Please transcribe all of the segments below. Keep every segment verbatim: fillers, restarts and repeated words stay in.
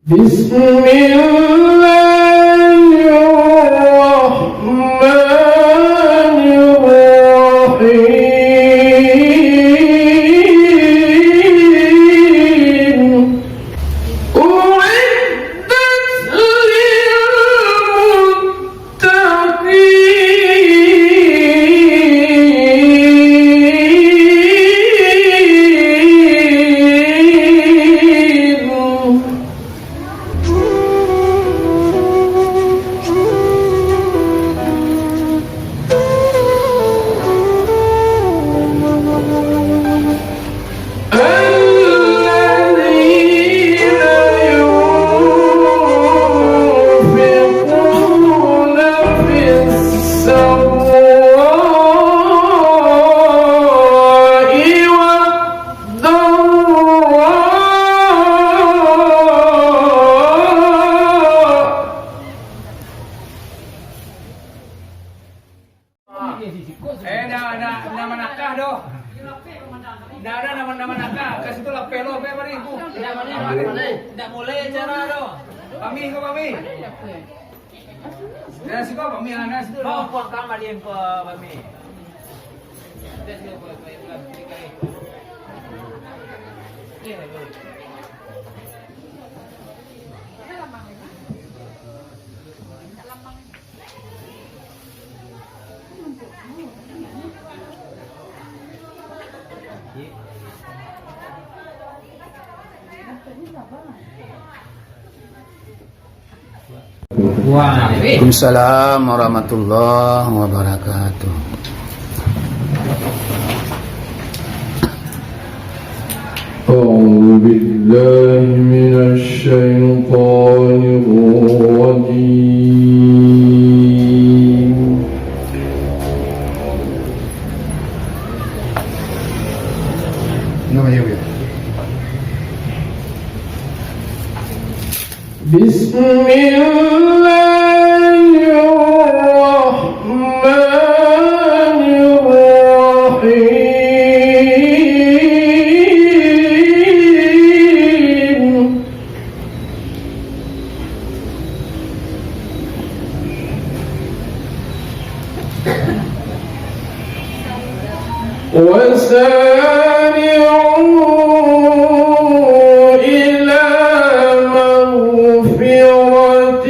بسم الله الرحمن الرحيم. أعدت للمتقين. الذين ينفقون في السراء والضراء. Eh, ndak, ndak, ndak manakah doh. Ndak ado ndak, ndak manakah. Ka situ lapeh lo, lapeh bari ku. Ndak buliah, ndak buliah. Ndak buliah cara doh. Pami ko, pami. Dari siko pami, dari situ. Bawa pulang ka balian ko, pami. Waalaikumsalam warahmatullahi wabarakatuh. أعوذ بالله من الشيطان الرجيم. بسم الله الرحمن الرحيم. وسارعوا إلى مغفرة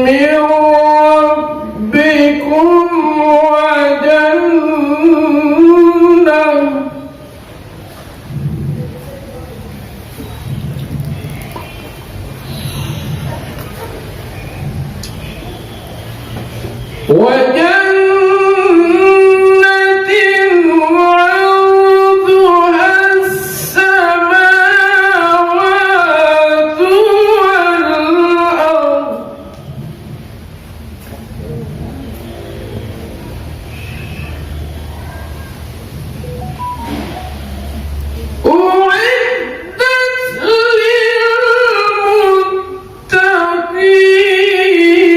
من ربكم وجنة وجنة عرضها السماوات والأرض أعدت للمتقين.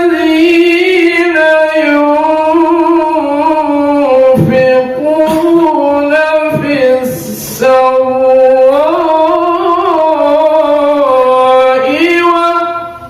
الذين ينفقون في السراء والضراء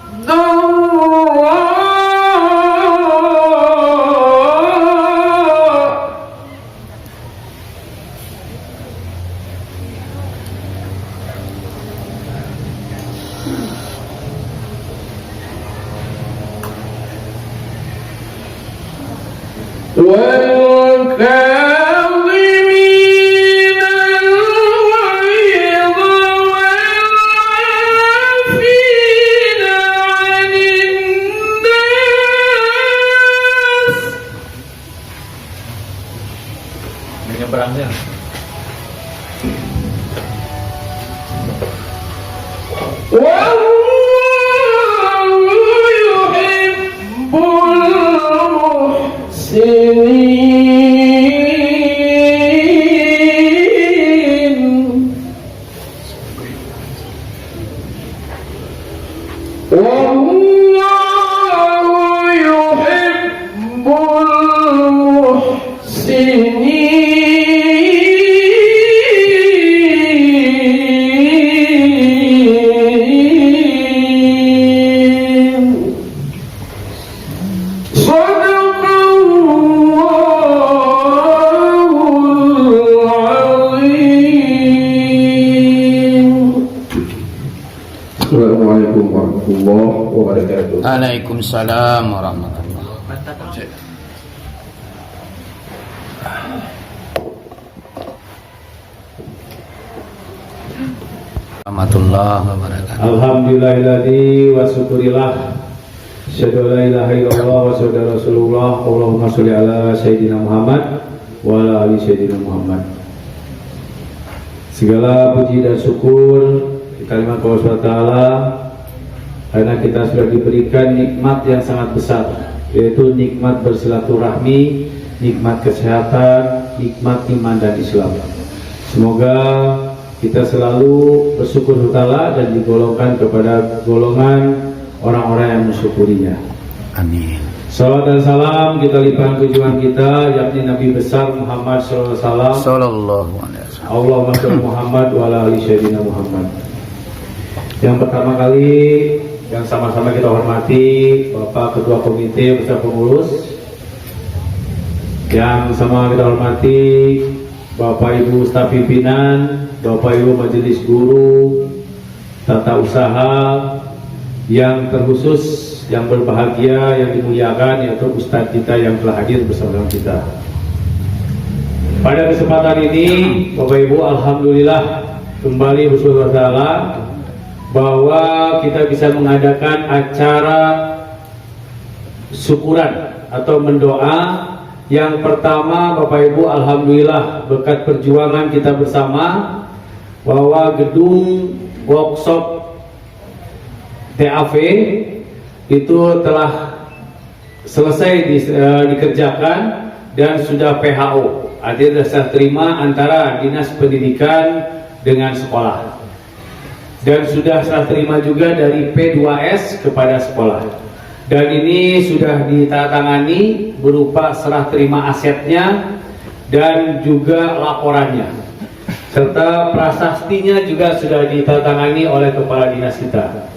والكاظمين الغيظ والعافين عن الناس. Menyeberangnya. والله يحب المحسنين. والله يحب المحسنين. صدق الله العظيم. Assalamualaikum warahmatullahi wabarakatuh. Waalaikumsalam warahmatullahi wabarakatuh. Warahmatullahi wabarakatuh. Alhamdulillahilladzi wa syukurillah. Asyhadu an la ilaha illallah wa asyhadu anna Rasulullah. Allahumma sholli ala Sayyidina Muhammad wa ala ali Sayyidina Muhammad. Segala puji dan syukur kita limpahkan kepada Allah Subhanahu wa Taala, karena kita sudah diberikan nikmat yang sangat besar, yaitu nikmat bersilaturahmi, nikmat kesehatan, nikmat iman dan Islam. Semoga kita selalu bersyukur kepada Allah dan digolongkan kepada golongan orang-orang yang mensyukurinya. Amin. Salawat dan salam kita limpahkan ke junjungan kita, yakni Nabi besar Muhammad sallallahu alaihi wasallam. Sallallahu alaihi wasallam. Allahumma sholli Muhammad wa ala ali Sayyidina Muhammad. Yang pertama kali, yang sama-sama kita hormati, Bapak Ketua Komite beserta pengurus, yang sama kita hormati, Bapak Ibu staf pimpinan, Bapak Ibu majelis guru, tata usaha, yang terkhusus, yang berbahagia, yang dimuliakan, yaitu ustadz kita yang telah hadir bersama kita. Pada kesempatan ini, Bapak Ibu, alhamdulillah, kembali bersyukur kepada Allah bahwa kita bisa mengadakan acara syukuran atau mendoa. Yang pertama, Bapak Ibu, alhamdulillah, berkat perjuangan kita bersama, bahwa gedung workshop T A V itu telah selesai di-, eh, dikerjakan dan sudah P H O, artinya sudah serah terima antara Dinas Pendidikan dengan sekolah. Dan sudah serah terima juga dari P dua S kepada sekolah. Dan ini sudah ditandatangani berupa serah terima asetnya dan juga laporannya. Serta prasastinya juga sudah ditandatangani oleh kepala dinas kita.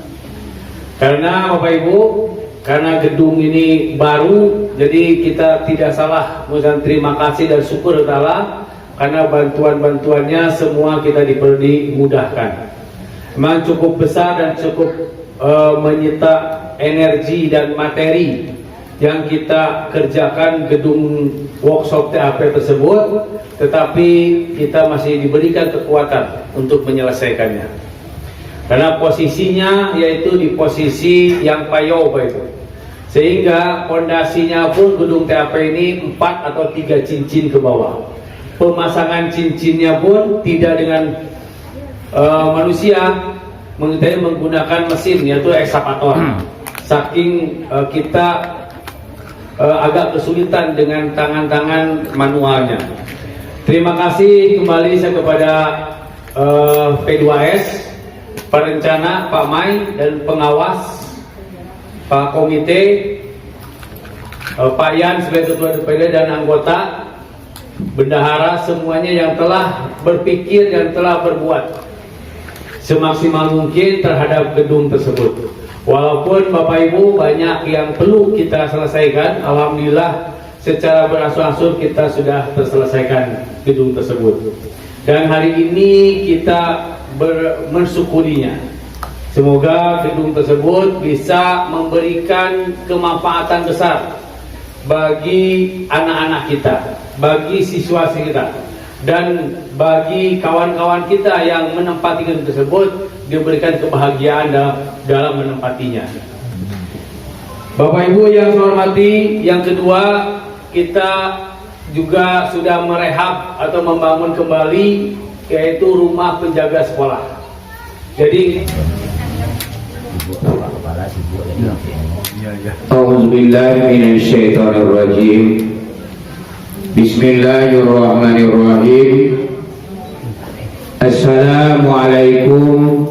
Karena, Bapak Ibu, karena gedung ini baru, jadi kita tidak salah mengucapkan terima kasih dan syukur kepada Allah karena bantuan-bantuannya semua kita diper-, dimudahkan. Memang cukup besar dan cukup, eh, menyita energi dan materi yang kita kerjakan gedung workshop T A P tersebut, tetapi kita masih diberikan kekuatan untuk menyelesaikannya. Karena posisinya yaitu di posisi yang payau, Bapak Ibu. Sehingga pondasinya pun gedung T A P ini empat atau tiga cincin ke bawah. Pemasangan cincinnya pun tidak dengan, eh, manusia, meng-, tapi menggunakan mesin, yaitu ekskavator. Saking, eh, kita, eh, agak kesulitan dengan tangan-tangan manualnya. Terima kasih kembali saya kepada, eh, P dua S, perencana, Pak Mai, dan pengawas, Pak Komite, eh, Pak Yan sebagai Ketua D P D dan anggota, bendahara, semuanya yang telah berpikir dan telah berbuat semaksimal mungkin terhadap gedung tersebut. Walaupun Bapak Ibu banyak yang perlu kita selesaikan, alhamdulillah secara berangsur-angsur kita sudah terselesaikan gedung tersebut. Dan hari ini kita ber-, mensyukurinya. Semoga gedung tersebut bisa memberikan kemanfaatan besar bagi anak-anak kita, bagi siswa kita, dan bagi kawan-kawan kita yang menempati gedung tersebut, diberikan kebahagiaan dalam, dalam menempatinya. Bapak Ibu yang saya hormati, yang kedua, kita juga sudah merehab atau membangun kembali, yaitu rumah penjaga sekolah. Jadi, أعوذ بالله من الشيطان الرجيم. Bismillahirrahmanirrahim. Assalamualaikum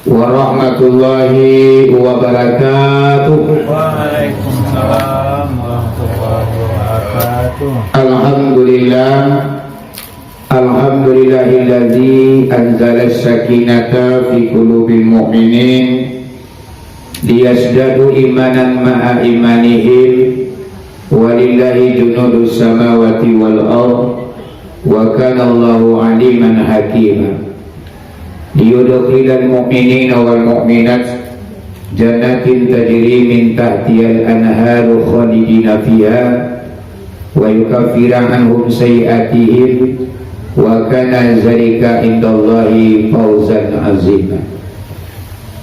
warahmatullahi wabarakatuh. Waalaikumsalam warahmatullahi wabarakatuh. Alhamdulillah. Alhamdulillahilladzi anzala sakinata fi qulubil mu'minin liyazdadu imanan ma'a imanihim, walillahi junudus samawati wal ard, wa kana Allahu aliman hakima. Liyudkhilal mu'minina wal mu'minat jannatin tajri min tahtihal anharu khalidina fiha, wa yukaffira anhum sayyi'atihim, wa kana zalika indallahi fauzan azima.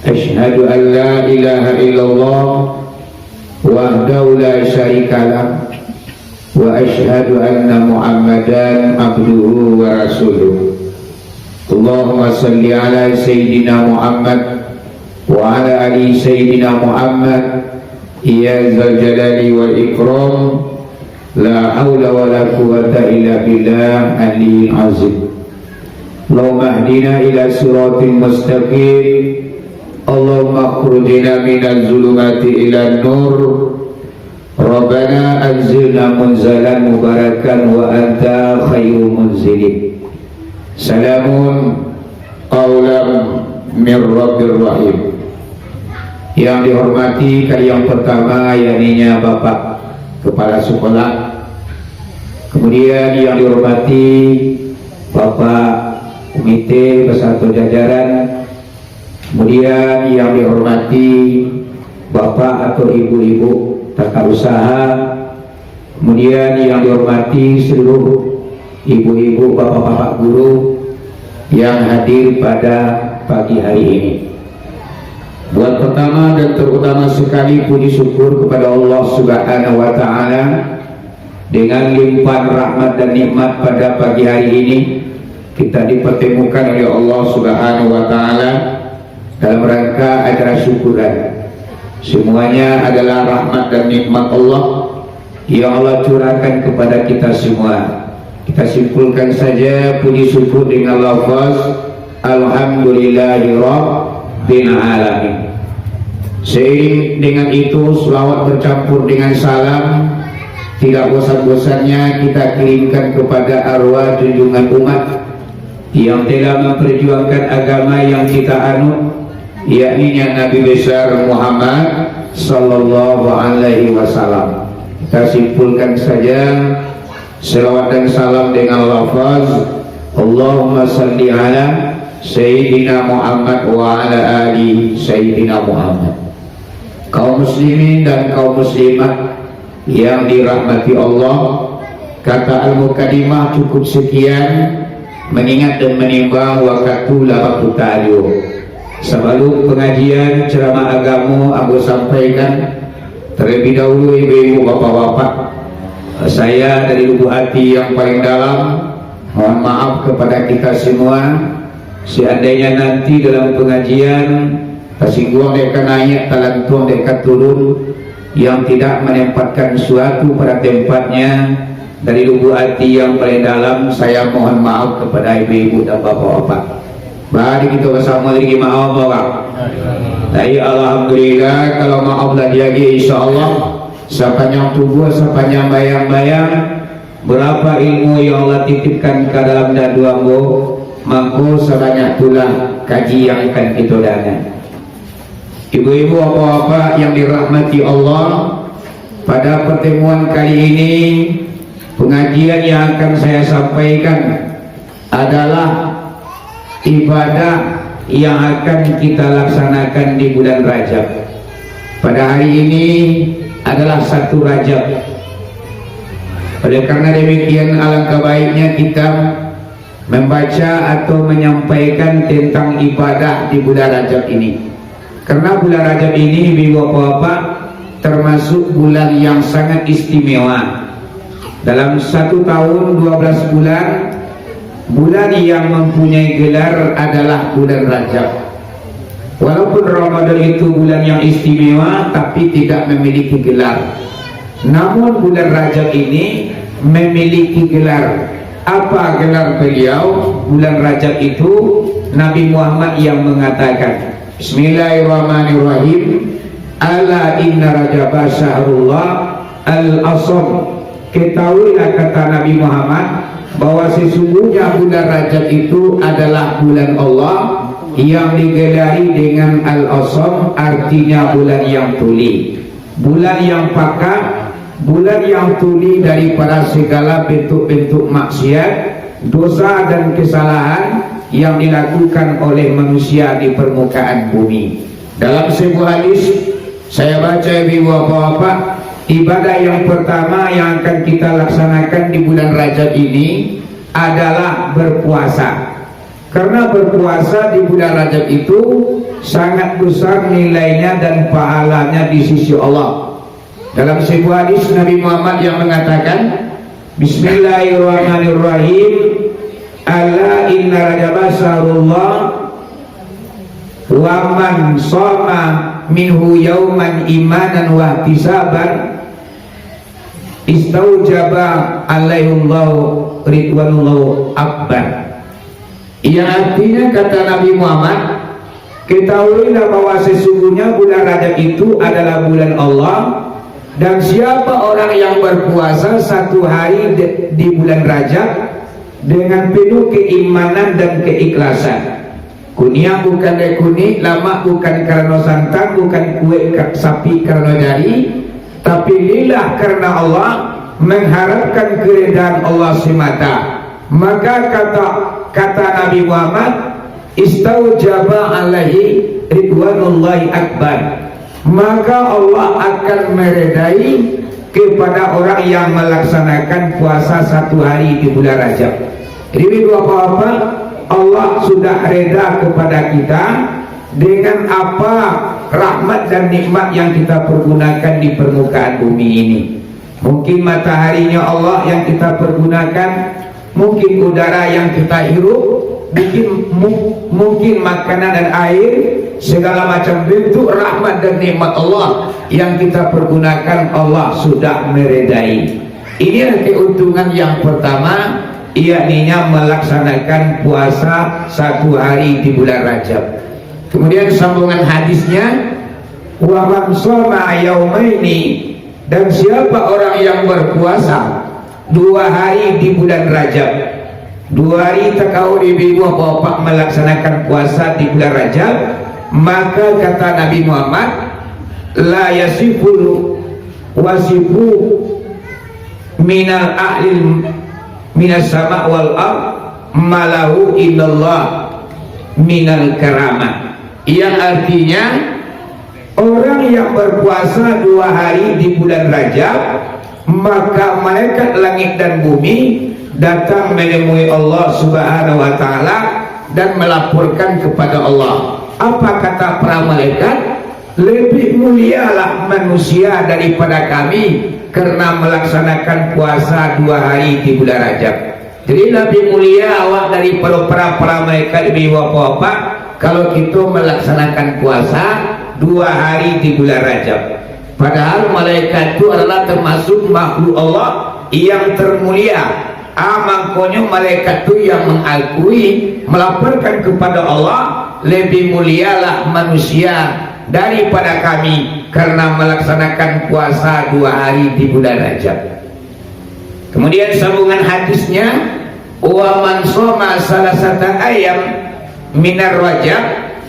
Asyhadu an la ilaha illallah wahdahu la syarikalah, wa asyhadu anna Muhammadan abduhu wa rasuluh. Allahumma salli ala Sayyidina Muhammad wa ala ali Sayyidina Muhammad, ya zal jalali wal ikram, la haula wa la quwwata illa billah aliyil azim. Allahumma hdina ila siratin mustaqim. Allahumma akhrijna minaz zulumati ilan nur. Rabbana anzilna munzalan mubarakan wa anta khairu munzilin. Salamun qaulam mir rabbir rahim. Yang dihormati kali yang pertama, yakninya Bapak Kepala Sekolah. Kemudian yang dihormati Bapak Komite beserta jajaran. Kemudian yang dihormati Bapak atau Ibu-ibu tata usaha, kemudian yang dihormati seluruh ibu-ibu, bapak-bapak guru yang hadir pada pagi hari ini. Buat pertama dan terutama sekali, puji syukur kepada Allah Subhanahu wa Ta'ala. Dengan limpahan rahmat dan nikmat pada pagi hari ini, kita dipertemukan oleh Allah Subhanahu wa Ta'ala dalam rangka acara syukuran. Semuanya adalah rahmat dan nikmat Allah yang Allah curahkan kepada kita semua. Kita simpulkan saja puji syukur dengan lafaz Alhamdulillahirabbil alamin. Seiring dengan itu, selawat bercampur dengan salam tidak bosan-bosannya kita kirimkan kepada arwah junjungan umat yang telah memperjuangkan agama yang kita anut, yakninya Nabi besar Muhammad sallallahu alaihi wasallam. Kita simpulkan saja selawat dan salam dengan lafaz, Allahumma salli ala Sayyidina Muhammad wa ala ali Sayyidina Muhammad. Kaum muslimin dan kaum muslimat yang dirahmati Allah, kata al-mukadimah cukup sekian, mengingat dan menimbang wakatu lah bakuta juo. Sabalum pangajian ceramah agamo ambo sampaikan, terlebih dahulu ibu-ibu, bapak-bapak, saya dari lubuk hati yang paling dalam mohon maaf kepada kita semua. Seandainya nanti dalam pangajian tasingguang dek ka naiak, talantuang dek ka turun, yang tidak menempatkan suatu pada tempatnya, dari lubuk hati yang paling dalam, saya mohon maaf kepada ibu-ibu dan bapak-bapak. Bari kita bersama lagi maaf, Bapak. Tapi alhamdulillah, kalau maaf lah diagih, insya Allah, sapanjang tubuah, sapanjang bayang-bayang, berapa ilmu yang Allah titipkan ka dalam dadu ambo, mangko sabanyak itulah kaji yang akan kita danga. Ibu-ibu, bapak-bapak yang dirahmati Allah, pada pertemuan kali ini, pengajian yang akan saya sampaikan adalah ibadah yang akan kita laksanakan di bulan Rajab. Pada hari ini adalah satu Rajab. Oleh karena demikian, alangkah baiknya kita membaca atau menyampaikan tentang ibadah di bulan Rajab ini. Karena bulan Rajab ini, ibu-ibu, bapak-bapak, termasuk bulan yang sangat istimewa. Dalam satu tahun, dua belas bulan, bulan yang mempunyai gelar adalah bulan Rajab. Walaupun Ramadan itu bulan yang istimewa, tapi tidak memiliki gelar. Namun bulan Rajab ini memiliki gelar. Apa gelar beliau? Bulan Rajab itu Nabi Muhammad yang mengatakan, Bismillahirrahmanirrahim. Ala inna Rajaba syahrullah al-asam. Ketahuilah, kata Nabi Muhammad, bahwa sesungguhnya bulan Rajab itu adalah bulan Allah yang digelari dengan al-asam, artinya bulan yang tuli, bulan yang pakat, bulan yang tuli daripada segala bentuk-bentuk maksiat, dosa dan kesalahan yang dilakukan oleh manusia di permukaan bumi. Dalam sebuah hadis, saya baca, ibu bapak-bapak, ibadah yang pertama yang akan kita laksanakan di bulan Rajab ini adalah berpuasa. Karena berpuasa di bulan Rajab itu sangat besar nilainya dan pahalanya di sisi Allah. Dalam sebuah hadis, Nabi Muhammad yang mengatakan, Bismillahirrahmanirrahim. Ala inna Rajaba syahrullah, wa man shoma minhu yauman imanan wahtisaban, istaujaba alaihullahu ridwanullahu akbar. Yang artinya, kata Nabi Muhammad, ketahuilah bahwa sesungguhnya bulan Rajab itu adalah bulan Allah, dan siapa orang yang berpuasa satu hari de-, di bulan Rajab dengan penuh keimanan dan keikhlasan, kuniang bukan dari kunik, lamak bukan karano santang, bukan kuek ka-, sapi karano jari, tapi lillah karena Allah, mengharapkan keridaan Allah semata. Maka kata, kata Nabi Muhammad, istaujaba alaihi ridwanullahi akbar. Maka Allah akan meredai kepada orang yang melaksanakan puasa satu hari di bulan Rajab. Jadi, ibu bapak-bapak, Allah sudah reda kepada kita dengan apa rahmat dan nikmat yang kita pergunakan di permukaan bumi ini. Mungkin mataharinya Allah yang kita pergunakan, mungkin udara yang kita hirup, mungkin mu-, mungkin makanan dan air, segala macam bentuk rahmat dan nikmat Allah yang kita pergunakan, Allah sudah meredai. Inilah keuntungan yang pertama, yakninya melaksanakan puasa satu hari di bulan Rajab. Kemudian sambungan hadisnya, wa man shoma yaumaini, dan siapa orang yang berpuasa dua hari di bulan Rajab, dua hari takau di ibu bapak melaksanakan puasa di bulan Rajab, maka kata Nabi Muhammad, la yasiful wasifu minal ahlil minas sama wal ard malahu illallah minal karamah. Yang artinya, orang yang berpuasa dua hari di bulan Rajab, maka malaikat langit dan bumi datang menemui Allah Subhanahu wa Ta'ala dan melaporkan kepada Allah. Apa kata para malaikat? Lebih mulialah manusia daripada kami karena melaksanakan puasa dua hari di bulan Rajab. Jadi, lebih mulia awak daripada para, para malaikat, ibu bapak-bapak, kalau kita melaksanakan puasa dua hari di bulan Rajab. Padahal malaikat itu adalah termasuk makhluk Allah yang termulia. Ah, mangkonyo malaikat tu yang mengakui, melaporkan kepada Allah, lebih mulialah manusia daripada kami karena melaksanakan puasa dua hari di bulan Rajab. Kemudian sambungan hadisnya, wa man shoma salasata ayam minar Rajab,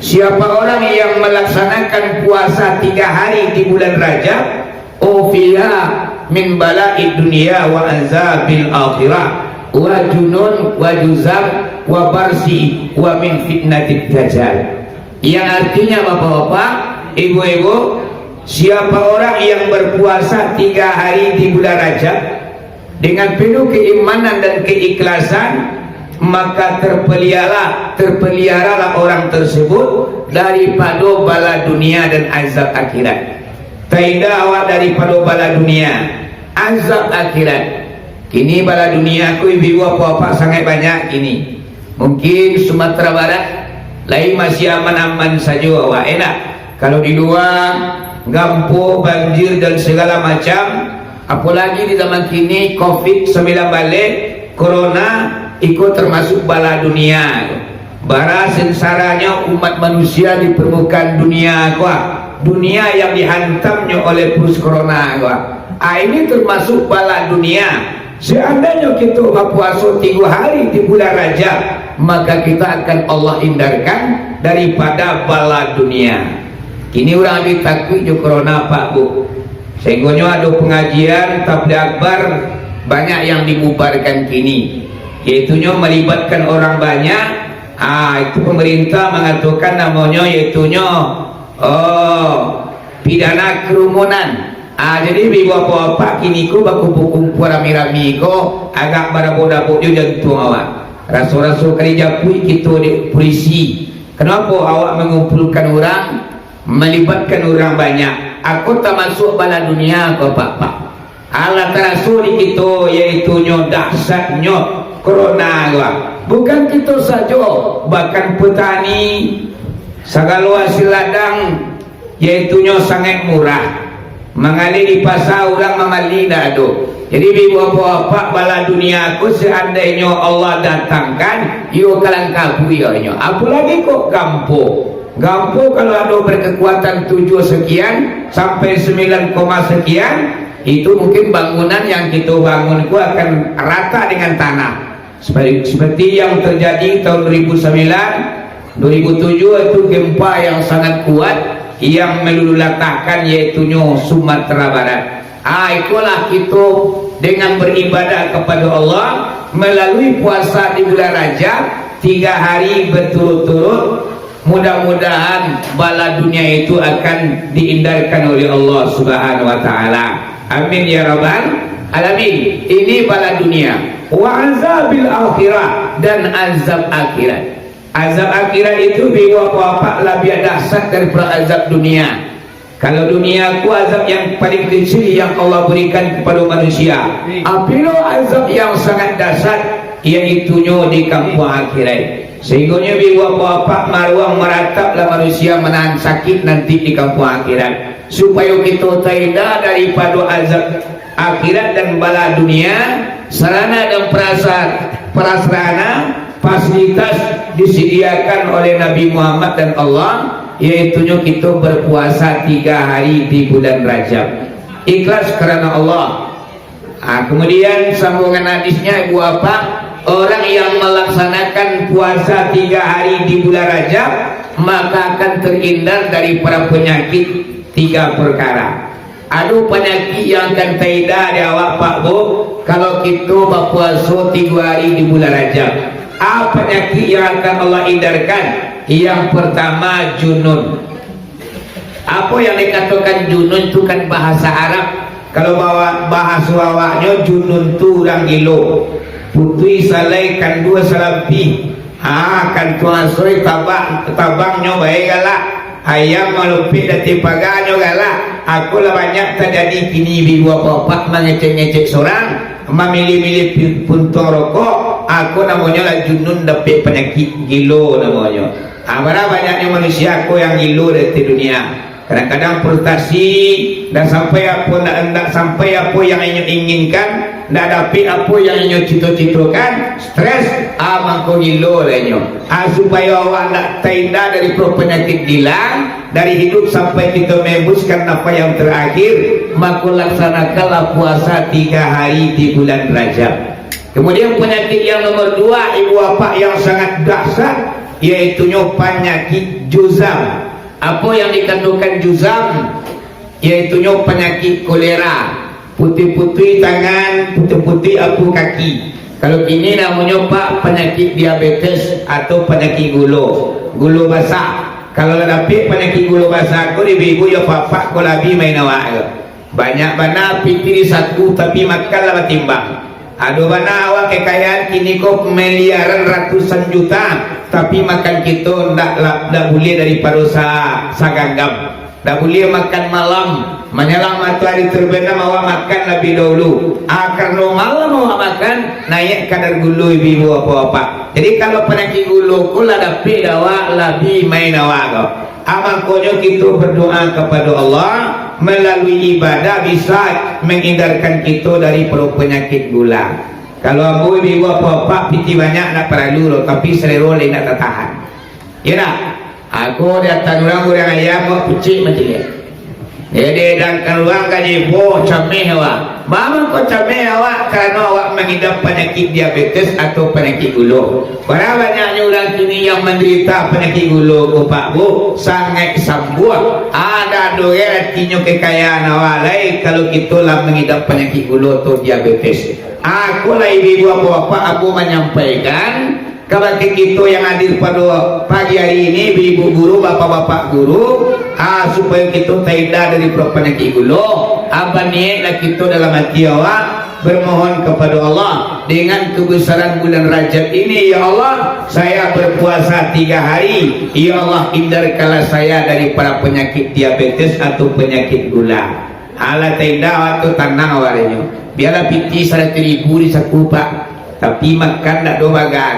siapa orang yang melaksanakan puasa tiga hari di bulan Rajab, ufiya min bala'i dunia wa azabil akhirah, wa junun, wa juzam, wa barsi, wa min fitnatid dajjal. Yang artinya, bapak-bapak, ibu-ibu, siapa orang yang berpuasa tiga hari di bulan Rajab dengan penuh keimanan dan keikhlasan, maka terpelihara, terpeliharalah orang tersebut daripada bala dunia dan azab akhirat. Taindak awak daripada bala dunia, azab akhirat. Kini bala dunia ko, ibu-ibu, bapak-bapak, sangat banyak kini. Mungkin Sumatera Barat lai masih aman-aman sajo awak, enak. Kalau di lua, gampo, banjir, dan segala macam, Apolagi di zaman kini, covid sambilan baleh, corona, iko termasuk bala dunia. Bara sengsaranyo umat manusia di permukaan dunia ko, dunia yang dihantamnyo oleh virus corona ko. Ah, ini termasuk bala dunia. Seandainyo kito bapuaso tigo hari di bulan Rajab, maka kita akan Allah hindarkan daripada bala dunia. Kini urang bi takuik jo corona, Pak, Bu. Sehinggonyo ado pengajian, tabligh akbar, banyak yang dibubarkan kini. Yaitunyo melibatkan orang banyak. Ah, itu pemerintah mengatakan namonyo, yaitunyo, oh, pidana kerumunan. Ah, jadi, ibu bapak-bapak, kini ko bakumpul-kumpul rami-rami ko, agak barabok-dabok jo jantuang awak. Raso-raso ka dijapuik kito dek pulisi. Kenapa awak mengumpulkan orang, melibatkan urang banyak? Ako tamasuak bala dunia ko, Pak, Pak. Alah taraso di kito, yaitunyo dahsyatnyo corona ko. Bukan kito sajo, bahkan petani, sagalo hasil ladang, yaitunyo sangaik murah. Mangalih di pasa, urang mambali ndak ado. Jadi, ibu bapak-bapak, bala dunia ko seandainyo Allah datangkan, iyo kalangkah buianyo. Apolagi kok gampo. Gampo kalau ado berkekuatan tujuh sekian sampai sembilan koma sekian, itu mungkin bangunan yang kito bangun ko akan rata dengan tanah. Seperti, seperti yang terjadi tahun dua ribu sembilan, dua ribu tujuh, itu gempa yang sangat kuat yang meluluhlantahkan, yaitunyo Sumatera Barat. Ah, ikolah kito dengan beribadah kepada Allah melalui puasa di bulan Rajab tiga hari berturut-turut. Mudah-mudahan bala dunia itu akan dihindarkan oleh Allah Subhanahu wa Ta'ala. Amin ya rabbal alamin. Ini bala dunia. Wa azabil akhirah, dan azab akhirat. Azab akhirat itu, ibu bapak-bapak, labiah dahsyat daripada azab dunia. Kalau dunia ko azab yang paling kecil yang Allah berikan kepada manusia. Apabila azab yang sangat dahsyat, yaitunyo di kampuang akhirat. Sehinggonyo, ibu bapak-bapak, maruang marataplah manusia manahan sakit nanti di kampuang akhirat. Supayo kito tahinda daripada azab akhirat dan bala dunia, sarana dan perasa-, prasarana, fasilitas disediakan oleh Nabi Muhammad dan Allah, yaitunyo kito berpuasa tiga hari di bulan Rajab. Ikhlas karena Allah. Ah, kemudian sambungan hadisnya, ibu bapak, orang yang melaksanakan puasa tiga hari di bulan Rajab, maka akan terhindar dari para penyakit tiga perkara. Ado panyakik yang akan tahinda di awak, Pak, Bu, kalau kito bapuaso tigo hari di bulan Rajab. A panyakik yang akan Allah hindarkan? Yang pertama, junun. Apo yang dikatokan junun tu kan bahasa Arab. Kalau bawa-, bahaso awaknyo, junun tu urang gilo. Putuih salai, kandua salampih. Ha, kantuang asoi tabang, tabangnyo bae galak. Ayam malupik dati paganyo galak. Ako lah banyak tajadi kini, ibu bapak-bapak mangecek-ngecek sorang, mamilih-milih pi-, puntuang rokok. Ako namonyo lah junun, dapek panyakik gilo namonyo. Ha, bara banyaknyo manusia ko yang gilo di ateh dunia. Kadang-kadang frustasi, ndak sampai apo, ndak, ndak sampai apo yang inyo inginkan, ndak dapek apo yang inyo cito-citokan, stres, ah, mangko gilo lah inyo. Ah, supayo awak ndak tahinda dari pro-, panyakik gila, dari hidup sampai kito mengembuskan nafas yang terakhir, mako laksanakanlah puasa tiga hari di bulan Rajab. Kemudian panyakik yang nomor dua, ibu bapak, yang sangat dahsyat, yaitunyo panyakik juzam. Apo yang dikatokan juzam? Yaitunyo panyakik kolera, putuih-putuih tangan, putuih-putuih apo kaki. Kalau kini namonyo, Pak, panyakik diabetes atau panyakik gulo, gulo basah. Kalau lah dapek panyakik gulo basah ko, ibu-ibu jo bapak ko, labiah main awak ko. Banyak bana pitih di saku, tapi makan lah batimbang. Ado bana awak kekayaan kini ko miliaran, ratusan juta, tapi makan kito ndak la-, ndak buliah daripado sa-, saganggam. Ndak buliah makan malam, manyalang matoari terbenam awak makan labiah dahulu. Ah, karano malam awak makan, naiak kadar gulo ibu-ibu bapak-bapak. Jadi kalau panyakik gulo ko lah dapek di awak, labiah main awak ko. Ah, mangkonyo kito berdoa kapado Allah, Malalui ibadah bisa manghindarkan kito dari panyakik gula. Kalau ambo ibu-ibu bapak-bapak, pitih banyak ndak paralu lo, tapi salero lai ndak tatahan. Iyo ndak? Ako datang urang, urang ayam, awak pucik macam ni. Jadi, datang urang ka jipo, cameh awak. Mangko cameh awak, karano awak mangidam panyakik diabetes atau panyakik gulo. Bara banyaknyo urang kini yang mandarita panyakik gulo ko, Pak, Bu, sangaik sambuah. Ado doh artinyo kekayaan awak lai, kalau kito lah mangidam panyakik gulo atau diabetes. Ako lah ibu-ibu bapak-bapak, ambo manyampaikan kabake kito yang hadir pado pagi hari ini, ibu-ibu guru, bapak-bapak guru, ah, supayo kito tahinda dari panyakik gulo. Apo niaik lah kito dalam hati awak, bermohon kepada Allah, dengan kebesaran bulan Rajab ini, ya Allah, saya berpuasa tiga hari, ya Allah, hindarkanlah saya daripada penyakit diabetes atau penyakit gula. Alah, tahinda awak tu, tanang awak dek nyo. Bialah pitih saratuih ribu di saku, Pak, tapi makan ndak ado bagan.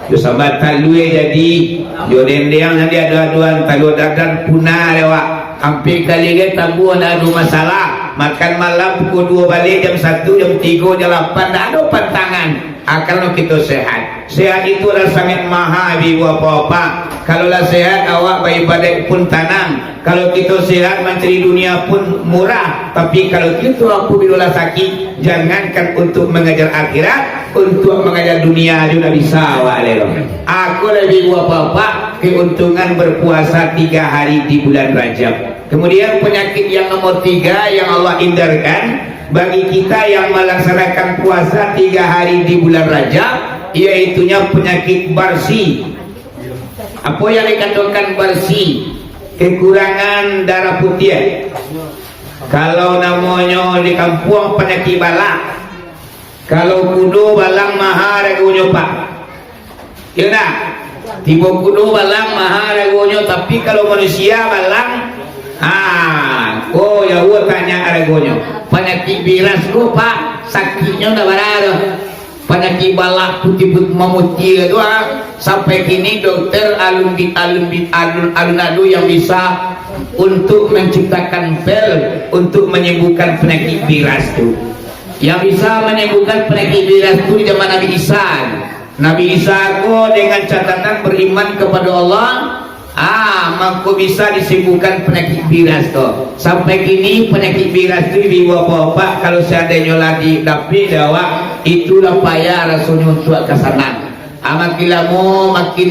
Jo samba talua jadi, jo dendeng nan diadu-aduan, talua dadar punah dek awak. Ampia kali gai tabuah ndak ado masalah. Makan malam pukul duo baliak, jam satu, jam tigo, jam lapan, ndak ado pantangan. Ah, karano kito sehat. Sehat itu lah sangaik maha, ibu-ibu bapak-bapak. Kalau lah sehat, awak baibadaik pun tanang. Kalau kito sehat, mancari dunia pun murah. Tapi kalau kito apabilo lah sakik, jangankan untuk mangaja akhirat, untuk mangaja dunia juo ndak bisa awak lai lo. Ako lai ibu-ibu bapak-bapak, keuntungan berpuasa tiga hari di bulan Rajab. Kemudian, panyakik yang nomor tiga yang Allah hindarkan bagi kita yang melaksanakan puasa tiga hari di bulan Rajab, yaitunyo panyakik barsi. Apo yang dikatokan barsi? Kekurangan darah putiah. Kalau namonyo di kampuang, panyakik balak. Kalau kudo balang maha aragonyo, Pak. Iyo ndak? Tibo kudo balang maha aragonyo, tapi kalau manusia balang, ha, ko jauah tanyo aragonyo. Panyakik biras ko, Pak, sakiknyo ndak bara doh. Panyakik balak putiah put-, mamutiah tu, ah, sampai kini dokter alun bi-, alun bi-, alun, alun ado yang bisa untuk menciptakan pil untuk menyembuhkan panyakik biras tu. Yang bisa menyembuhkan panyakik biras tu di zaman Nabi Isa. Nabi Isa ko dengan catatan beriman kepada Allah, ah, mangko bisa disembuhkan panyakik biras tu. Sampai kini panyakik biras tu, ibu-ibu bapak-bapak, kalau seandainyo lah didapek dek awak, itulah payah rasonyo untuak ka sanang. Ah, makin lamo, makin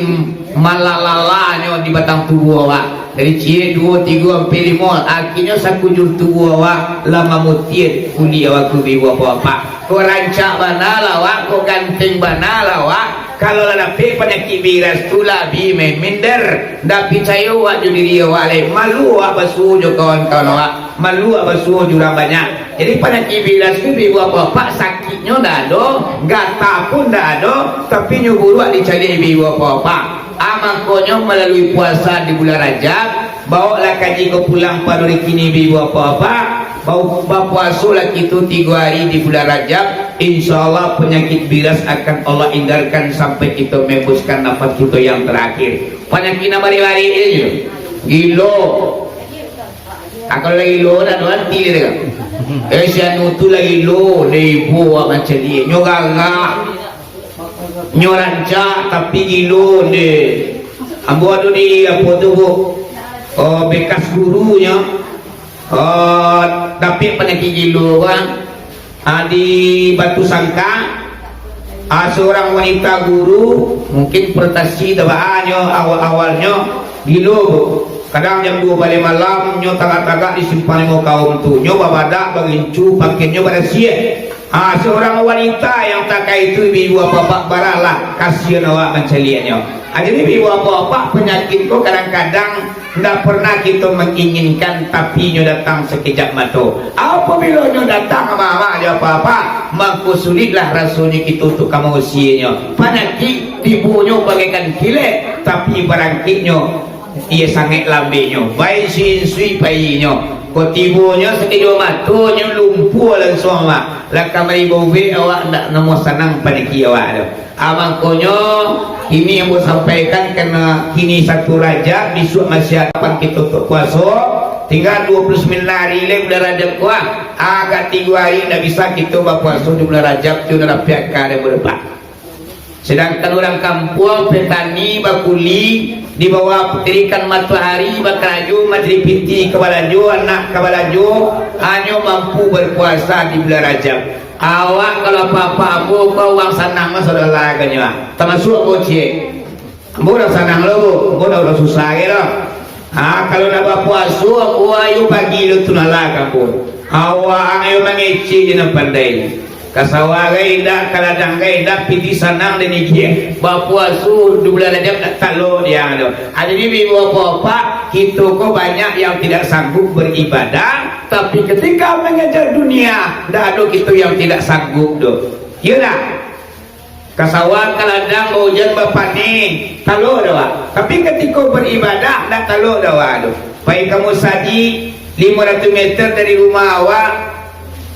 malalalanyo di batang tubuah awak. Dari ciek, duo, tigo, ampek, limo, akhirnyo sakujur tubuah awak lah mamutiah kulik awak tu, ibu-ibu bapak-bapak. Kok rancak bana lah awak, kok ganteng bana lah awak. Kalau lah dapek panyakik biras tu, lah bi me-, minder. Ndak picayo awak jo diri awak lai. Malu awak basuo jo kawan-kawan awak. Malu awak basuo jo urang banyak. Jadi, panyakik biras tu, ibu-ibu bapak-bapak, sakiknyo ndak ado, gata pun ndak ado, tapi nyo buruak dicaliak ibu-ibu bapak-bapak. Ah, makonyo malalui puasa di bulan Rajab, baoklah kaji ko pulang pado ari kini, ibu-ibu bapak-bapak. Bau-, bapuasolah kito tigo ari di bulan Rajab, insya Allah panyakik biras akan Allah hindarkan sampai kito mengembuskan nafas kito yang terakhir. Panyakik nan barek-barek tu, gilo. Ah, kalau lah gilo, ndak ado arti dia tu. Eh, si anu tu lah gilo, dia ibo awak macam dia. Nyo gagah. Nyo rancak, tapi gilo nde. Ambo ado di, apo tu, Bu? Oh, bekas gurunyo. Oh, dapek panyakik gilo, kan? Ah, di Batu Sangka, ah, seorang wanita guru, mungkin prestasi tabaanyo awal-awalnyo gilo, Bu. Kadang jam duo baleh malam, nyo tagak-tagak di simpang limo kaum tu. Nyo babadak, barincu, pakaiannyo barasiah. Ha, seorang wanita yang takah itu, ibu-ibu bapak-bapak, baralah, kasihan awak mancaliaknyo. Ha, jadi, ibu-ibu bapak-bapak, panyakik ko kadang-kadang ndak pernah kito manginginkan, tapi nyo datang sakejap mato. Apabilo nyo datang, amak-amak jo bapak-bapak, mangko sulitlah rasonyo kito untuak ka mausianyo. Panyakik tibonyo bagaikan kilek, tapi barangkiknyo iyo sangaik lambeknyo, bainsui-insui painyo. Kok tibonyo sakejap mato, nyo lumpuah langsuang, Mak. Lah kamari baubek awak ndak namuah sanang panyakik awak tu. Ah, mangkonyo, kini ambo sampaikan, karano kini satu Rajab, bisuak masih ado kapan kito untuak puaso. Tingga duo puluah sambilan ari lai bulan Rajab ko, ah. Agak tigo ari ndak bisa kito bapuaso di bulan Rajab tu, ndak dapek aka dek bulan Rajab. Sedangkan urang kampuang, petani, bakuli, di bawah tarikan matohari, bakarajo, mancari piti ka balajo, anak ka balajo, hanyo mampu berpuasa di bulan Rajab. Awak kalau apak-apak ambo ko urang sanang lah, saudara, agaknyo, ah. Tamasuak ambo ciek. Ambo urang sanang lo, Bu. Ambo ndak urang susah gai lo. Ha, kalau nak bapuaso, ambo ayo pagi lo tu nalah ka ambo. Awak ang ayo mangecek je nan pandai. Ka sawah gai indak, ka ladang gai indak, piti sanang den igiah. Bapuaso di bulan Rajab ndak talok diang tu. Ha, jadi, ibu-ibu, bapak-bapak, kito ko banyak yang tidak sanggup beribadah, tapi ketika mengejar dunia, ndak ado kito yang tidak sanggup tu. Iyo ndak? Ka sawah, ka ladang, baujan, bapaneh, talok dek awak. Tapi katiko baribadah, ndak talok dek awak tu. Pai ka musajik limo ratuih meter dari rumah awak,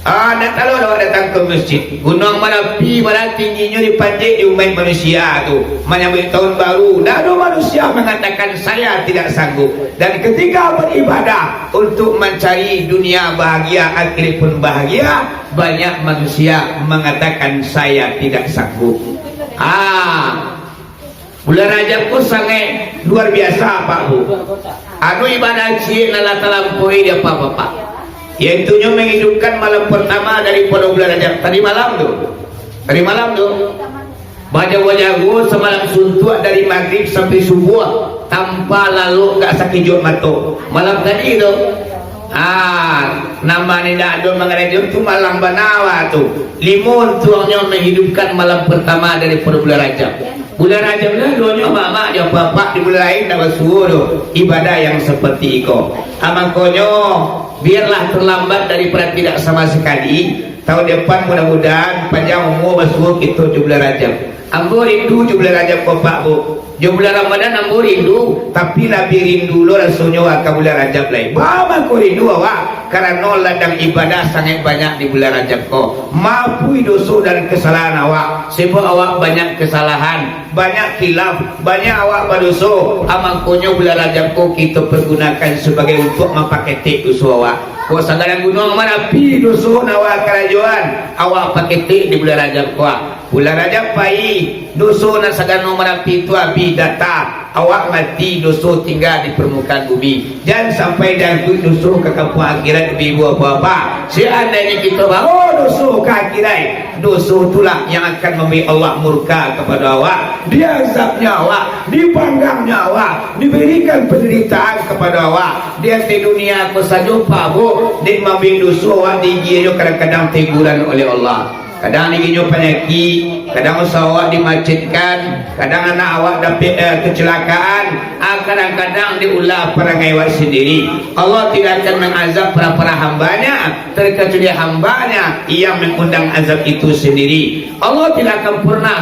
ah, ndak talok dek awak datang ka masjid. Gunuang Marapi, bara tingginyo dipanjek di umaik manusia tu, manyambuik tahun baru, ndak ado manusia mangatakan, "Saya tidak sanggup." Dan ketika beribadah untuk mancari dunia bahagia, akhirat pun bahagia, banyak manusia mangatakan, "Saya tidak sanggup." Ah, bulan Rajab ko sangaik luar biasa, Pak, Bu. Anu ibadah ciek nan lah talampaui di apak-apak, yaitunyo manghidupkan malam partamo daripado bulan Rajab. Tadi malam tu, tadi malam tu, bajago-jago samalam suntuak dari magrib sampai subuah, tanpa lalok gak sakijuak mato. Malam tadi tu, ah, namo nan indak ado mangarajo tu malang bana tu. Limo untuangnyo manghidupkan malam partamo daripado bulan Rajab. Bulan Rajab lah duonyo mamak jo apak-apak, di bulan lain ndak basuo doh ibadah yang seperti iko. Ah, mangkonyo, biarlah terlambat daripada tidak sama sekali. Tahun depan mudah-mudahan panjang umua basuo kito jo bulan Rajab. Ambo rindu jo bulan Rajab ko, Pak, Bu. Jo bulan Ramadan ambo rindu, tapi labiah rindu lo rasonyo ka bulan Rajab lai. Baa mangko rindu awak? Karano ladang ibadah sangaik banyak di bulan Rajab ko. Maafui doso dan kesalahan awak, sebab awak banyak kesalahan, banyak khilaf, banyak awak badoso. Ah, mangkonyo bulan Rajab ko kito pergunakan sebagai untuak mampaketek doso awak. Kok sagadang gunuang Marapi doso nan awak karajoan, awak paketek di bulan Rajab ko. Bulan Rajab pai, doso nan sagano Marapi tu abih data. Awak mati, doso tingga di permukaan bumi. Jan sampai diangkuik doso ka kampuang akhirat, ibu-ibu, bapak-bapak. Seandainyo kito bao doso ka akhirat, doso tu lah yang akan mambuek Allah murka kapado awak, diazabnyo awak, dipanggangnyo awak, diberikan penderitaan kapado awak. Di ateh dunia ko sajo, Pak, Bu, dek mambuek doso awak diigiahnyo kadang-kadang teguran oleh Allah. Kadang diigiahnyo panyakik, kadang usaho awak dimacetkan, kadang anak awak dapek, eh, kecelakaan, ah, kadang-kadang diulah parangai awak sendiri. Allah tidak akan mengazab para-para hambanya, terkecuali hambanya yang mengundang azab itu sendiri. Allah tidak akan pernah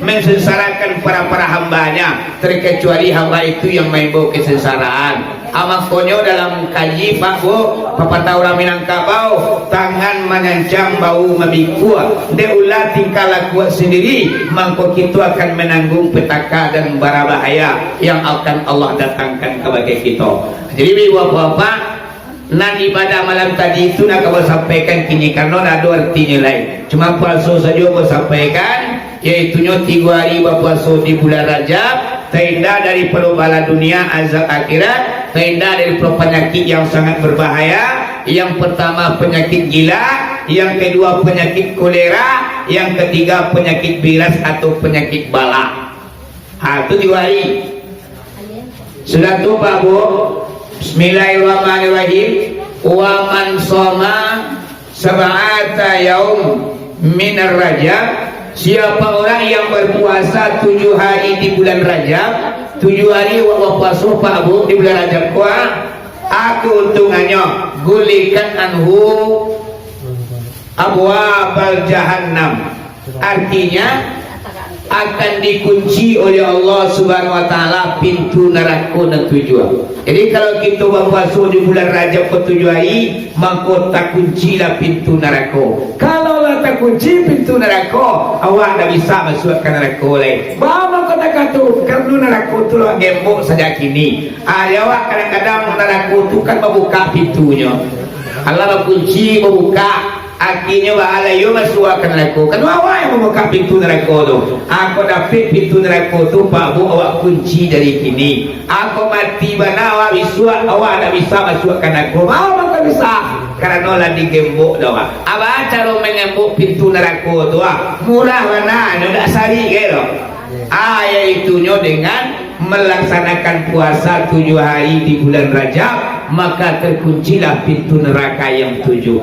mensengsarakan para-para hambanya, terkecuali hamba itu yang maimbau kesengsaraan. Ah, mangkonyo dalam kaji, Pak, Bu, papatah urang Minangkabau, tangan manyancang, bahu mamikua. Dek ulah tingkah laku sendiri, mangko kito akan mananggung petaka dan bara bahaya yang akan Allah datangkan kabake kito. Jadi, ibu bapak-bapak, nan ibadah malam tadi tu nak ambo sampaikan kini, karano ndak ado artinyo lai. Cuma puaso sajo ambo sampaikan, yaitunyo tigo ari bapuaso di bulan Rajab, tahinda daripado bala dunia, azab akhirat, tahinda daripado panyakik yang sangat berbahaya. Yang pertama panyakik gila, yang kedua panyakik kolera, yang ketiga panyakik biras atau panyakik balak. Ha, tu tigo ari. Sudah tu, Pak, Bu, Bismillahirrahmanirrahim. Wa man shoma sab'ata yaum minar Rajab. Siapa orang yang berpuasa tujuh hari di bulan Rajab, tujuh hari awak bapuaso, Pak, Bu, di bulan Rajab ko, ah, keuntungannya, gulikat anhu abwabal jahannam. Artinya, akan dikunci oleh Allah Subhanahu wa Taala pintu narako nan tujuah. Jadi, kalau kito bapuaso di bulan Rajab ko tujuah ari, mako takuncilah pintu narako. Kalau lah takunci pintu narako, awak ndak bisa masuak ka narako lai. Baa mangko takah tu? Karano Narako tu lah gembok sajak kini. Ah, di awak kadang-kadang narako tu kan babuka pintunyo. Alah bakunci, babuka. Akhirnyo baa lai yo masuak ka narako. Kan awak yang mambuka pintu narako tu. Ako dapek pintu narako tu, Pak Bu, awak kunci dari kini. Ako mati bana awak bisuak, awak ndak bisa masuak ka narako. Mao mangko bisa? Karano lah digembok dah awak. Abaa caro mangembok pintu narako tu, ah? Murah bana, nyo ndak sarik gai doh. Ah, yaitunyo dengan melaksanakan puasa tujuh hari di bulan Rajab, maka terkuncilah pintu neraka yang tujuh.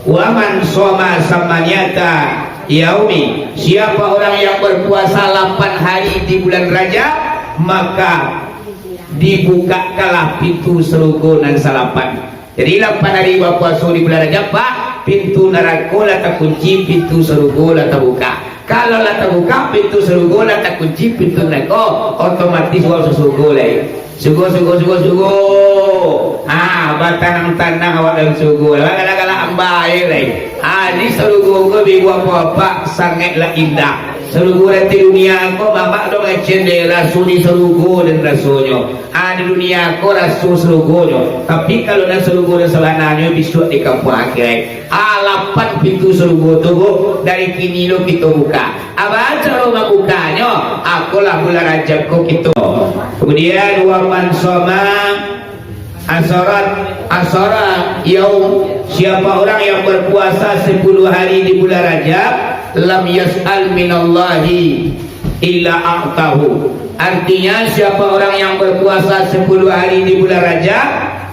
Wa man shoma samaniata yaumi, siapa orang yang berpuasa lapan hari di bulan Rajab, maka dibukakanlah pintu sarugo nan salapan. Jadi, lapan hari bapuaso di bulan Rajab, Pak, pintu narako lah takunci, pintu sarugo lah tabuka. Kalau lah tabuka pintu sarugo, lah takunci pintu narako, otomatis awak masuak sarugo lai. Sarugo, sarugo, sarugo, sarugo. Ah, batanang-tanang awak dalam sarugo. Lah galak-galak ambai lai. Ah, di sarugo ko bi buah apak sangaiklah indah. Sarugo di dunia ko, mamak do ngecen deh, raso di sarugo den rasonyo. Ah, di dunia ko raso sarugonyo. Tapi kalau nan sarugo nan sabananyo bisuak di kampuang akhirat. Ah, lapan pintu sarugo tu, Bu, dari kini lo kito buka. Abaa caro mambukanyo? Akolah bulan Rajab ko kito. Kemudian, wa man shoma asyarat, asyara yaum, siapa orang yang berpuasa sepuluh hari di bulan Rajab, lam yas'al minallahi illa a'tahu. Artinya, siapa orang yang berpuasa sepuluh hari di bulan Rajab,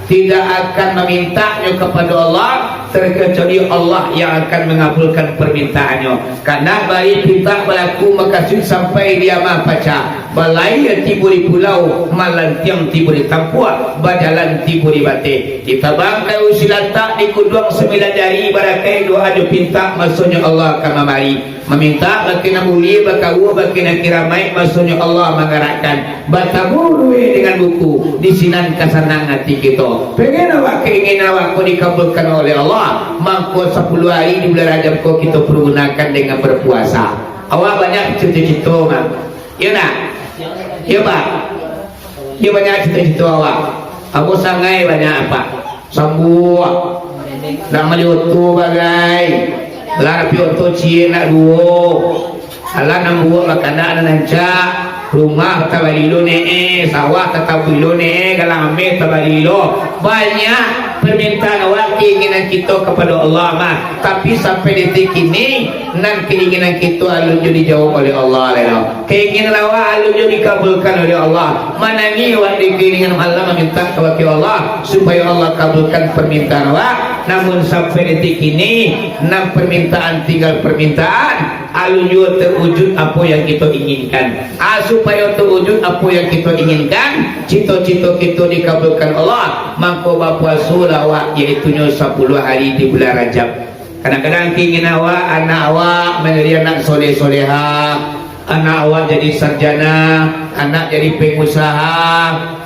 tidak akan memintanyo kepada Allah, terkecuali Allah yang akan mengabulkan permintaannyo. Karena bari pintak balaku makasuik sampai di amah paca. Balai tibo di pulau, malantiang tibo di tampuak, bajalan tibo di bateh. Ditabang kayu silatak, dikuduang sambilan jari, barakaik doa jo pintak, masonyo Allah ka mambari. Mamintak bake nan buliah, bakaua bake nan kiramaik, masonyo Allah manggarakkan. Batamu duit dengan buku, di sinan ka sanang ati kito. Pengen awak, keinginan awak ko dikabulkan oleh Allah, mangko sapuluah hari di bulan Rajab ko kito pergunakan dengan berpuasa. Awak banyak cito-cito, Bang. Iyo ndak? Iyo, Pak. Iyo banyak cito-cito awak. Ambo sangai banyak, Pak. Sambuak. Ndak mali oto bagai. Lah rapi oto ciek nak duo. Alah nan buak bakanak nan rancak. Rumah tabali lo ne, sawah tatabuih lo ne, galang ameh tabali lo. Banyak permintaan awak, keinginan kito kapado Allah mah. Tapi sampai detik kini, nan keinginan kito alun jo dijawab oleh Allah lai lo. Keinginan awak alun jo dikabulkan oleh Allah. Manangih awak di keinginan Allah, mamintak kabake Allah, supayo Allah kabulkan permintaan awak. Namun sampai detik kini, nan permintaan tinggal permintaan, alun juo terwujud apo yang kito inginkan. Ah, supayo terwujud apo yang kito inginkan, cito-cito kito dikabulkan Allah, mangko bapuasolah awak, yaitunyo sapuluah hari di bulan Rajab. Kadang-kadang keinginan awak, anak awak manjadi anak soleh-solehah, anak awak jadi sarjana, anak jadi pengusaha,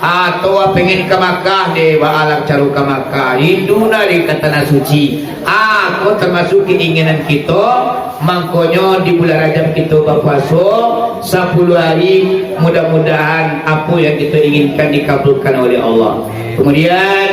atau pengen ka Makkah deh, baalah caro ka Makkah, rindu nak dek ka Tanah Suci. Ah, ko termasuk keinginan kito, mangkonyo di bulan Rajab kito bapuaso sapuluah hari, mudah-mudahan apo yang kito inginkan dikabulkan oleh Allah. Kemudian,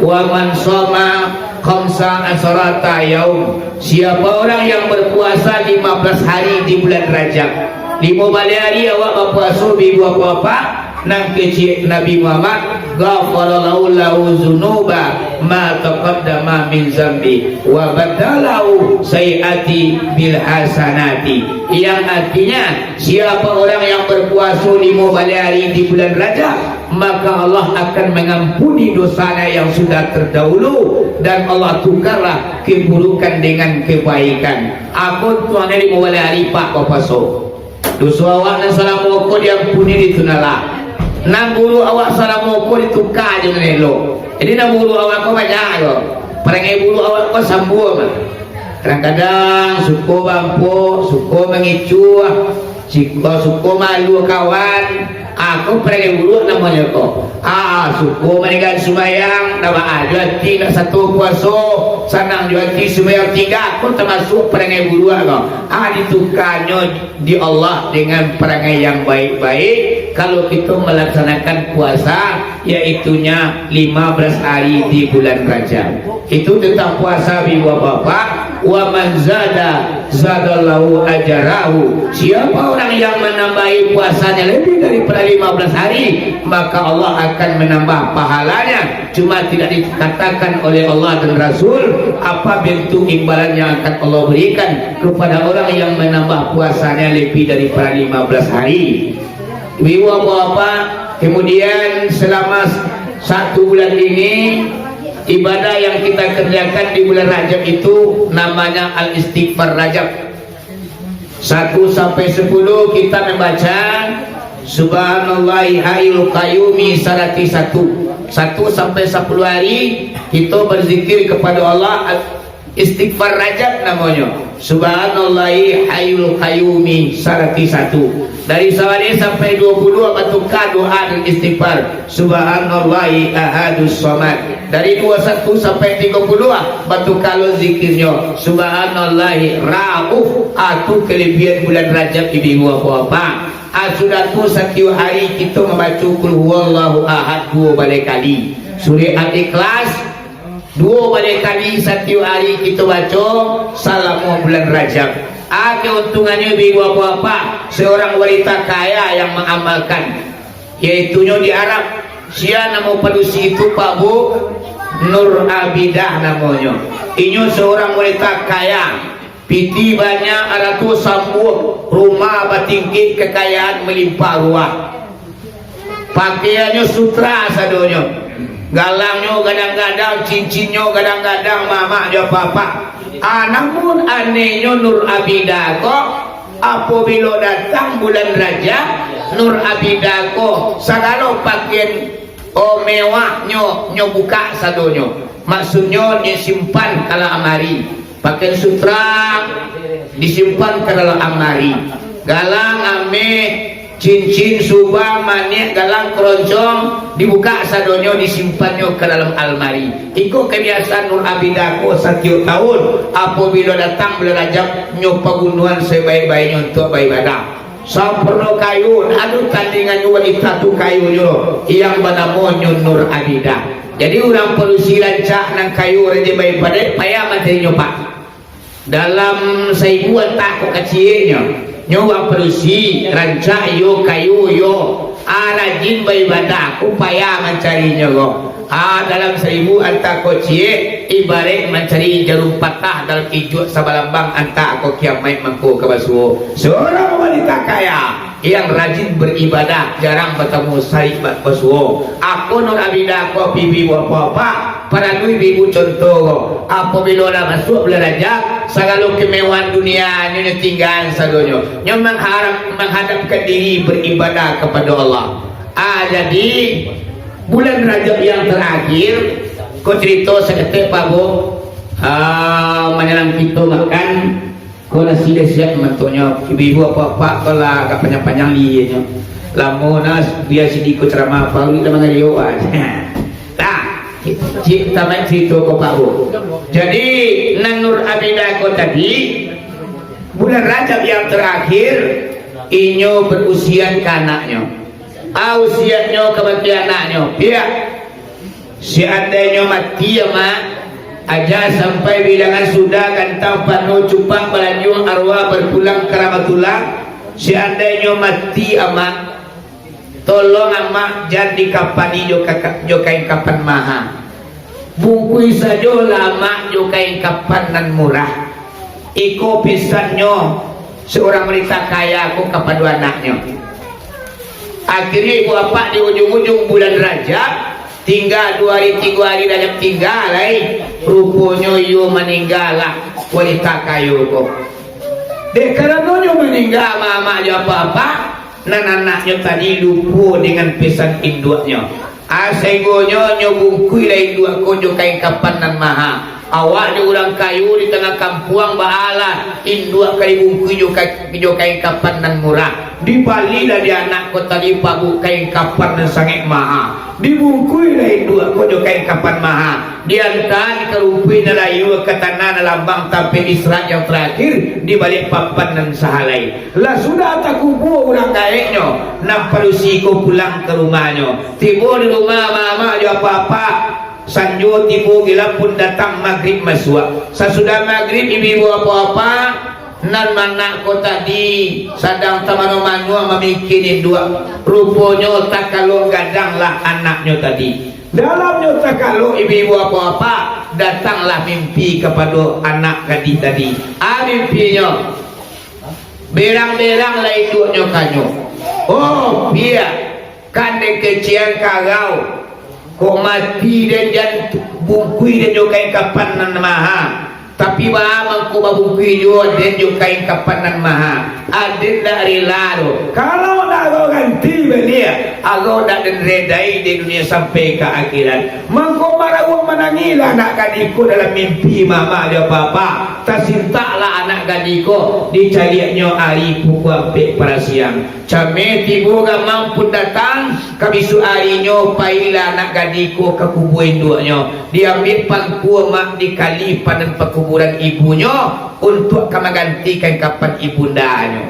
wa man shoma khamsa asyrata yaum. Siapa orang yang berpuasa lima belas hari di bulan Rajab, limo baleh hari awak bapuaso, ibu bapak, nan kecek Nabi Muhammad, ghafara lahu, lahu dzunuba ma taqaddama min zambi, wa baddalahu sayyiati bil hasanati. Yang artinya, siapa orang yang berpuaso limo baleh hari di bulan Rajab, maka Allah akan mengampuni dosanya yang sudah terdahulu, dan Allah tukarlah keburukan dengan kebaikan. Ako tu ane limo baleh hari, Pak, bapuaso. Doso awak nan salamo ko diampuni, ditunailah. Nan buruak awak salamo ko dituka jo nan elok. Jadi, nan buruak awak ko banyak ko. Parangai buruak awak ko sambuang. Kadang-kadang suko baampok, suko mangicuah. Jikok suko malu kawan, ah, ko parangai buruak namonyo ko. Ah, suko maninggakan sumbayang, ndak baa jo ati, ndak sato puaso, sanang jo ati sumbayang tiga, ko tamasuak parangai buruak ko. Ah, ditukanyo di Allah dengan parangai yang baik-baik, kalau kito malaksanakan puasa, yaitunya lima belas hari di bulan Rajab. Itu tentang puasa, ibu bapak. Wa man zada, zadallahu ajrahu. Siapa orang yang menambahi puasanya lebih daripada lima belas hari, maka Allah akan menambah pahalanya. Cuma tidak dikatakan oleh Allah dan Rasul apa bentuk imbalan yang akan Allah berikan kepada orang yang menambah puasanya lebih daripada lima belas hari. Ibu bapak, kemudian selama satu bulan ini, ibadah yang kita kerjakan di bulan Rajab itu namanya Al-Istighfar Rajab. Satu sampai sepuluh kita membaca Subhanallahi Hayyul Qayyumi sarati satu. Satu sampai sepuluh hari kita berzikir kepada Allah. Istighfar Rajab namonyo. Subhanallahi Hayyul Qayyumi sarati satu. Dari sawali sampai dua puluh batuka doa dan istighfar. Subhanallahi Ahadus Samad. Dari dua satu sampai tiga puluh, ah, batuka lo zikirnyo. Subhanallahi Rauf. Atu kelebihan bulan Rajab, ibu bapak. Ah, sudah tu satiok hari kito mambaco Qul Huwallahu Ahad duo baleh kali. Surah Al-Ikhlas duo baleh kali satiok hari kito baco salamo bulan Rajab. Ah, keuntungannyo, ibu bapak, seorang wanita kaya yang mengamalkan, yaitunyo di Arab. Sia namo padusi itu, Pak Bu? Nur Abidah namonyo. Inyo seorang wanita kaya, piti banyak, arato sambuang, rumah batingkik, kakayaan malimpah ruah. Pakaiannyo sutra sadonyo. Galangnyo gadang-gadang, cincinnyo gadang-gadang, mamak jo apak-apak. Ah, namun anehnyo Nur Abidah ko, apabilo datang bulan Rajab, Nur Abidah ko sagalo pakaian, oh, mewahnyo, nyo bukak sadonyo. Maksudnyo, nyo simpan ka lamari. Pakaian sutra disimpan ka dalam amari. Galang, ameh, cincin, subang, maniak, galang, keroncong, dibukak sadonyo, disimpannyo ka dalam almari. Iko kabiasaan Nur Abidah ko satiok taun, apabilo datang bulan Rajab, nyo pagunoan sabaik-baiknyo untuak baibadah. Sampurno kayo, ado tandingannyo wanita tu kayonyo, yang banamonyo Nur Abidah. Jadi, urang padusi rancak nan kayo rajin baibadah, payah mancarinyo, Pak. Dalam saibu antah ko kacieknyo, nyo urang padusi rancak iyo, kayo iyo, ah, rajin baibadah, ko payah mancarinyo ko. Ah, dalam saibu antah ko ciek, ibaraik mancari jarum patah dalam ijuak sabalambang, antah ko kiamaik mangko ka basuo. Surang wanita kaya yang rajin baribadah, jarang batamu sarik ba-, basuo. Ako Nur Abidah ko, ibu-ibu, apak-apak, paralu ibu-ibu contoh ko. Apabilo lah masuak bulan Rajab, sagalo kemewahan dunia nyo, nyo tinggaan sadonyo. Nyo mangharap, manghadapkan diri baribadah kapado Allah. Ah, jadi, bulan Rajab yang tarakhir, ko carito saketek, Pak Bu. Ah, manyalang kito makan, ko nasi lah siap mantonyo. Ibu-ibu, apak-apak, ko lah agak panjang-panjang lienyo. Lamo nah, bia siko ceramah, paruik lah mangariok, ah. Nah, cik, cik, tamaik carito ko, Pak Bu. Jadi, nan Nur Abidah ko tadi, bulan Rajab yang tarakhir, inyo barusian ka anaknyo. Ah, usiannyo kabake anaknyo, "Piak, seandainyo mati amak, aja sampai bilangan sudah, gantang panuah cupak balanjuang, arwah bapulang ka Rahmatullah. Seandainyo mati amak, tolong amak jan dikapani jo kaka-, jo kain kapan maha. Bungkuih sajolah amak jo kain kapan nan murah." Iko pisannyo seorang wanita kaya ko kapado anaknyo. Akhirnyo ibu apak di ujung-ujung bulan Rajab, tingga duo hari, tigo hari Rajab tingga lai, ruponyo iyo maningga lah wanita kayo ko. Dek karanonyo maningga amak-amak jo apak-apak, nan anaknyo tadi lupo dengan pesan induaknyo. Ah, sainggonyo nyo bungkuihlah induak ko jo kain kapan nan maha. Awak dek urang kayo di tangah kampuang baalah, induak ka dibungkui jo ka-, jo kain kapan nan murah. Dibalilah di anak ko tadi pabuik kain kapan nan sangaik maha. Dibungkuilah induak ko jo kain kapan maha. Diantaan ka rumpuik nan layua, ka tanah nan lambang, tampek Isra yang terakhir, di baliak papan nan sahalai. Lah sudah takubua urang gaeknyo, nan padusi ko pulang ka rumahnyo. Tibo di rumah amak-amak jo apak-apak, sanjo tibo, gilap pun datang, magrib masuak. Sasudah magrib, ibu-ibu apak-apak, nan anak ko tadi sadang tamano-mano mamikia induak. Ruponyo takalok gadanglah anaknyo tadi. Dalamnyo takalok, ibu-ibu apak-apak, datanglah mimpi kapado anak gadih tadi. Ah, mimpinyo. Berang-berang lai induaknyo kanyo. Oh, piak, kan den kecekan karau. Kok mati den jan bungkui den jo kain kapan nan maha. Tapi baa mangko babungkui juo den jo kain kapan nan maha. Aden ndak rela doh. Kalau ndak agak ganti baliak, agak ndak den redai di dunia sampai ka akhirat. Mangko maraung manangilah anak gadih ko dalam mimpi mama jo papa. Tasintaklah anak gadih ko, dicaliaknyo ari pukua ampek parasiang. Cameh tibo gamang pun datang, ka bisuak arinyo pailah anak gadih ko ka kubua induaknyo. Diambiak pangkua mak dikali panan pakuburan ibunyo, untuak ka magantikan kapan ibundanyo.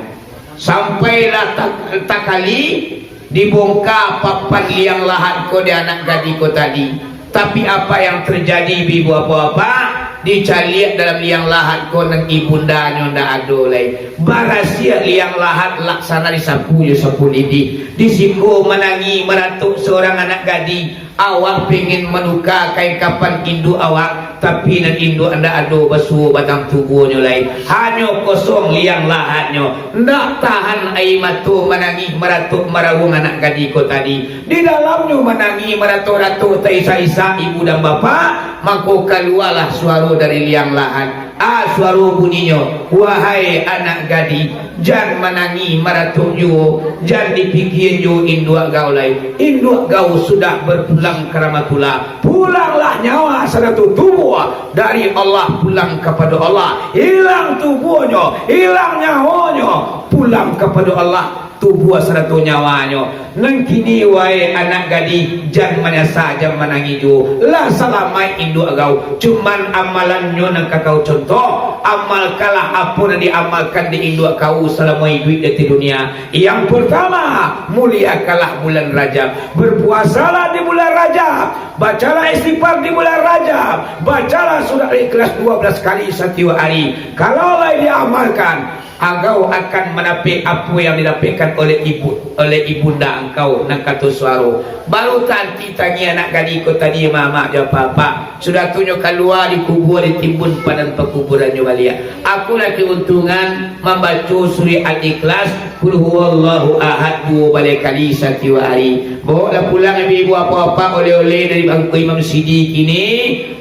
Sampailah ta-, takali, dibongka papan liang lahat ko di anak gadih ko tadi. Tapi apa yang terjadi, ibu-ibu, apak-apak? Dicaliak dalam liang lahat ko nan ibundanyo ndak ado lai. Barasiak liang lahat laksana disapu jo sapu lidi. Di siko manangih maratok seorang anak gadih. Awak pengen manuka kain kapan induak awak, tapi nan induak ndak ado basuo batang tubuahnyo lai. Hanyo kosong liang lahatnyo. Ndak tahan aia mato manangih maratok maraung anak gadih ko tadi. Di dalamnyo manangih maratok-ratok, taisak-isak ibu dan bapak, mangko kalualah suaro dari liang lahat. Ah, suaro bunyinyo, "Wahai anak gadih, jan manangih maratok juo, jan dipikia juo induak gau lai. Induak gau sudah berpulang ka Rahmatullah. Pulanglah nyawa sarato tubuah dari Allah pulang kapado Allah. Hilang tubuahnyo, hilang nyawonyo, pulang kapado Allah tubuah sarato nyawanyo. Nan kini, wahai anak gadih, jan manyasa, jan manangih juo. Lah salamaik induak gau. Cuman amalannyo nan ka kau contoh. Amalkanlah apo nan diamalkan di induak kau salamo iduik di ateh dunia. Yang pertama, muliakanlah bulan Rajab. Berpuasalah di bulan Rajab. Bacalah istighfar di bulan Rajab. Bacalah surah Al-Ikhlas dua belas kali satiok ari. Kalau lai diamalkan, agau akan mandapek apo yang didapekkan oleh ibu, oleh ibunda angkau, nan kato suaro. Baru tanti tangih anak gadih ko tadi, mamak jo apak-apak. Sudah tu nyo kalua, dikubua, ditimbun panan pakuburannyo baliak. Apolah keuntungan mambaco surah Al-Ikhlas, Qul huwallahu ahad, duo baleh kali satiok ari. Baoklah pulang ibu-ibu apak-apak oleh-oleh dari bangku Imam Sidi kini.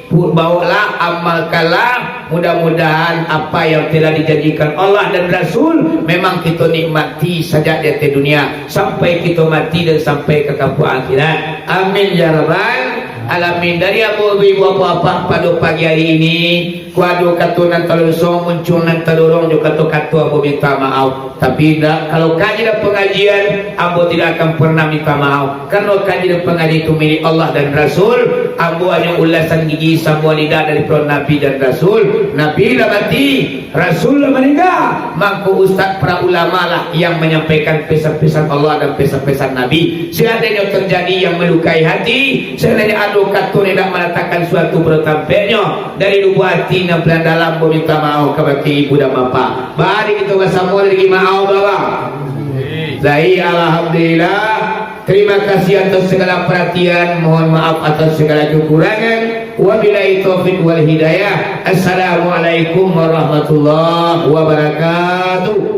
Pu-, baoklah, amalkanlah, mudah-mudahan apa yang telah dijanjikan Allah dan Rasul memang kito nikmati sajak di ateh dunia sampai kito mati dan sampai ka kampuang akhirat. Amin ya rabbal alamin. Dari ambo ibu-ibu apak-apak pado pagi hari ini, kok ado kato nan talonsong, muncuang nan tadorong jo kato-kato, ambo minta maaf. Tapi indak, kalau kaji dan pangajian, ambo tidak akan pernah minta maaf. Karano kaji dan pangajian itu milik Allah dan Rasul, ambo hanyo ulasan gigi, sambuang lidah dari parauan Nabi dan Rasul. Nabi lah mati, Rasul lah maningga, mangko ustaz para ulama lah yang manyampaikan pesan-pesan Allah dan pesan-pesan Nabi. Seandainyo terjadi yang melukai hati, seandainyo ado kato nan indak malatakan suatu pado tampeknyo, dari lubuak ati nan paling dalam, ambo minta maaf kabake ibu dan bapak. Mari kito basamo lagi maaf, Bapak. Jadi, alhamdulillah. Terima kasih atas segala perhatian. Mohon maaf atas segala kekurangan. Wabillahi taufiq wal hidayah. Assalamualaikum warahmatullahi wabarakatuh.